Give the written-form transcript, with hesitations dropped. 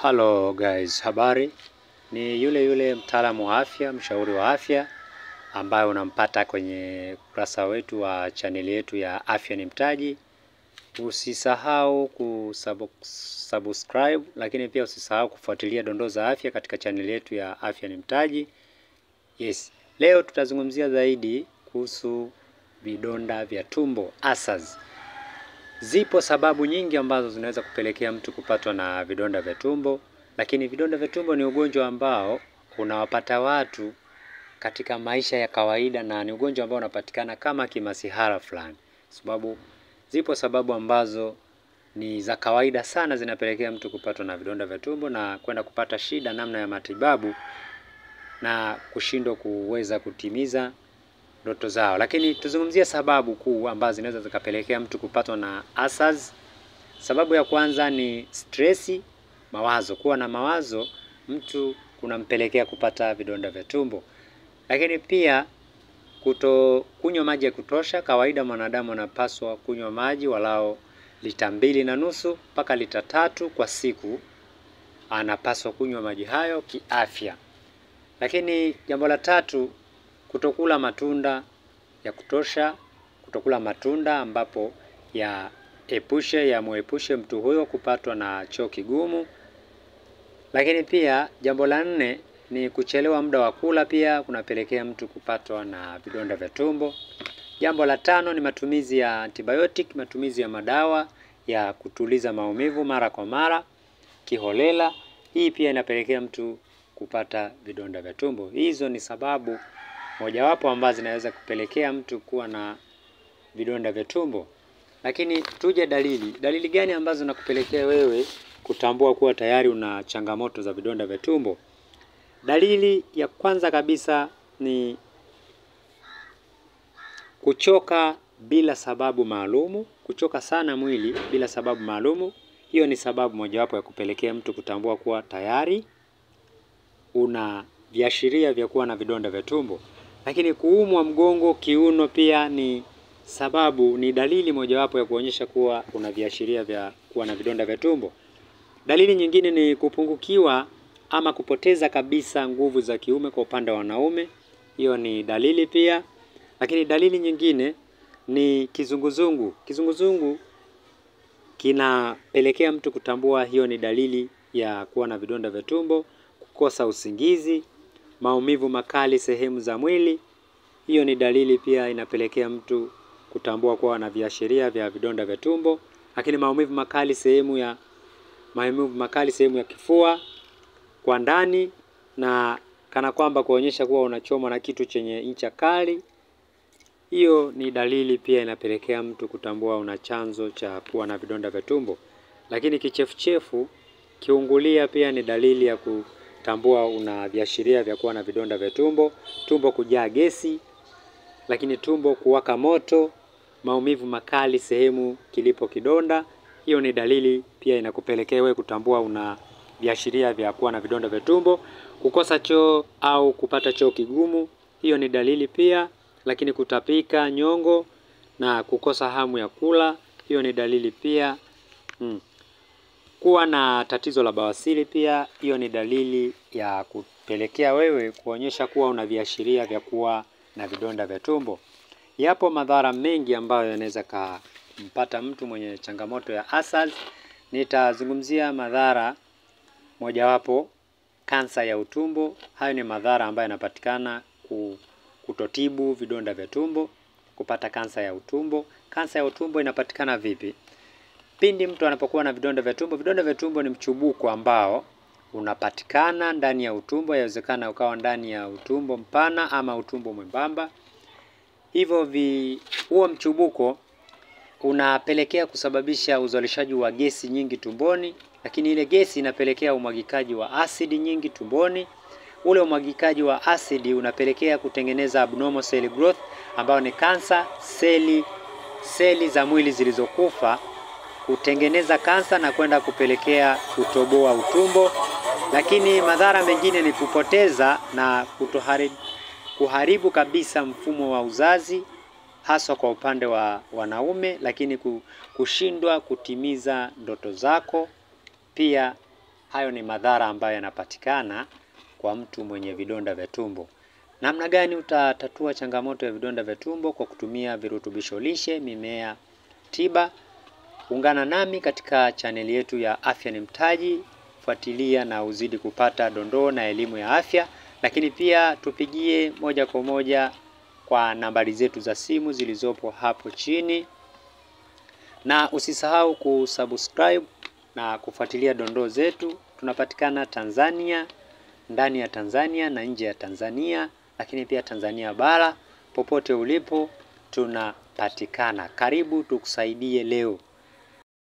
Hello guys, habari? Ni yule yule mtaalamu wa afya, mshauri wa afya ambaye unampata kwenye ukurasa wetu wa chaneli yetu ya Afya ni Mtaji. Usisahau kusubscribe, lakini pia usisahau kufuatilia dondoo za afya katika chaneli yetu ya Afya ni Mtaji. Yes, leo tutazungumzia zaidi kuhusu vidonda vya tumbo, ulcers. Zipo sababu nyingi ambazo zinaweza kupelekea mtu kupatwa na vidonda vya tumbo, lakini vidonda vya tumbo ni ugonjwa ambao unawapata watu katika maisha ya kawaida na ni ugonjwa ambao unapatikana kama kimasihara fulani. Sababu zipo sababu ambazo ni za kawaida sana zinapelekea mtu kupatwa na vidonda vya tumbo na kwenda kupata shida namna ya matibabu na kushindwa kuweza kutimiza ndoto zao. Lakini tuzungumzie sababu kuu ambazo zinaweza zikapelekea mtu kupatwa na ulcers. Sababu ya kwanza ni stresi, mawazo. Kuwa na mawazo mtu kunampelekea kupata vidonda vya tumbo. Lakini pia kutokunywa maji ya kutosha. Kawaida mwanadamu anapaswa kunywa maji walao lita 2.5 mpaka lita 3 kwa siku. Anapaswa kunywa maji hayo kiafya. Lakini jambo la tatu, kutokula matunda ya kutosha, kutokula matunda ambapo yamuepushe mtu huyo kupatwa na choo kigumu. Lakini pia jambo la nne ni kuchelewa muda wa kula, pia kunapelekea mtu kupatwa na vidonda vya tumbo. Jambo la tano ni matumizi ya antibiotic, matumizi ya madawa ya kutuliza maumivu mara kwa mara kiholela. Hii pia inapelekea mtu kupata vidonda vya tumbo. Hizo ni sababu mojawapo ambazo zinaweza kupelekea mtu kuwa na vidonda vya tumbo. Lakini tuje dalili. Dalili gani ambazo zinakupelekea wewe kutambua kuwa tayari una changamoto za vidonda vya tumbo? Dalili ya kwanza kabisa ni kuchoka bila sababu maalumu, kuchoka sana mwili bila sababu maalumu. Hiyo ni sababu mojawapo ya kupelekea mtu kutambua kuwa tayari una viashiria vya kuwa na vidonda vya tumbo. Lakini kuumwa mgongo, kiuno pia ni sababu, ni dalili mojawapo ya kuonyesha kuwa una viashiria vya kuwa na vidonda vya tumbo. Dalili nyingine ni kupungukiwa ama kupoteza kabisa nguvu za kiume kwa upande wa wanaume. Hiyo ni dalili pia. Lakini dalili nyingine ni kizunguzungu. Kizunguzungu kinapelekea mtu kutambua hiyo ni dalili ya kuwa na vidonda vya tumbo. Kukosa usingizi, maumivu makali sehemu za mwili, hiyo ni dalili pia inapelekea mtu kutambua kuwa na viashiria vya vidonda vya tumbo. Lakini maumivu makali sehemu ya kifua kwa ndani na kana kwamba kuonyesha kuwa unachomwa na kitu chenye ncha kali, hiyo ni dalili pia inapelekea mtu kutambua una chanzo cha kuwa na vidonda vya tumbo. Lakini kichefuchefu, kiungulia pia ni dalili ya kutambua una viashiria vya kuwa na vidonda vya tumbo. Tumbo kujaa gesi, lakini tumbo kuwaka moto, maumivu makali sehemu kilipo kidonda, hiyo ni dalili pia inakupelekea wewe kutambua una viashiria vya kuwa na vidonda vya tumbo. Kukosa choo au kupata choo kigumu, hiyo ni dalili pia. Lakini kutapika nyongo na kukosa hamu ya kula, hiyo ni dalili pia. Kuwa na tatizo la bawasiri pia, hiyo ni dalili ya kupelekea wewe kuonyesha kuwa una viashiria vya kuwa na vidonda vya tumbo. Yapo madhara mengi ambayo yanaweza kumpata mtu mwenye changamoto ya ulcers. Nitazungumzia madhara mojawapo, kansa ya utumbo. Hayo ni madhara ambayo yanapatikana kutotibu vidonda vya tumbo, kupata kansa ya utumbo. Kansa ya utumbo inapatikana vipi? Pindi mtu anapokuwa na vidonda vya tumbo. Vidonda vya tumbo ni mchubuko ambao unapatikana ndani ya utumbo. Yawezekana ukawa ndani ya utumbo mpana ama utumbo mwembamba. Hivyo huo mchubuko unapelekea kusababisha uzalishaji wa gesi nyingi tumboni, lakini ile gesi inapelekea umwagikaji wa asidi nyingi tumboni. Ule umwagikaji wa asidi unapelekea kutengeneza abnormal cell growth ambayo ni kansa, seli za mwili zilizokufa kutengeneza kansa na kwenda kupelekea kutoboa utumbo. Lakini madhara mengine ni kupoteza na kuharibu kabisa mfumo wa uzazi, haswa kwa upande wa wanaume, lakini kushindwa kutimiza ndoto zako pia Hayo ni madhara ambayo yanapatikana kwa mtu mwenye vidonda vya tumbo. Namna gani utatatua changamoto ya vidonda vya tumbo? Kwa kutumia virutubisho lishe, mimea tiba. Ungana nami katika chaneli yetu ya Afya ni Mtaji, fuatilia na uzidi kupata dondoo na elimu ya afya, lakini pia tupigie moja kwa moja kwa nambari zetu za simu zilizopo hapo chini, na usisahau kusubscribe na kufuatilia dondoo zetu. Tunapatikana Tanzania, ndani ya Tanzania na nje ya Tanzania, lakini pia Tanzania bara. Popote ulipo tunapatikana. Karibu tukusaidie leo.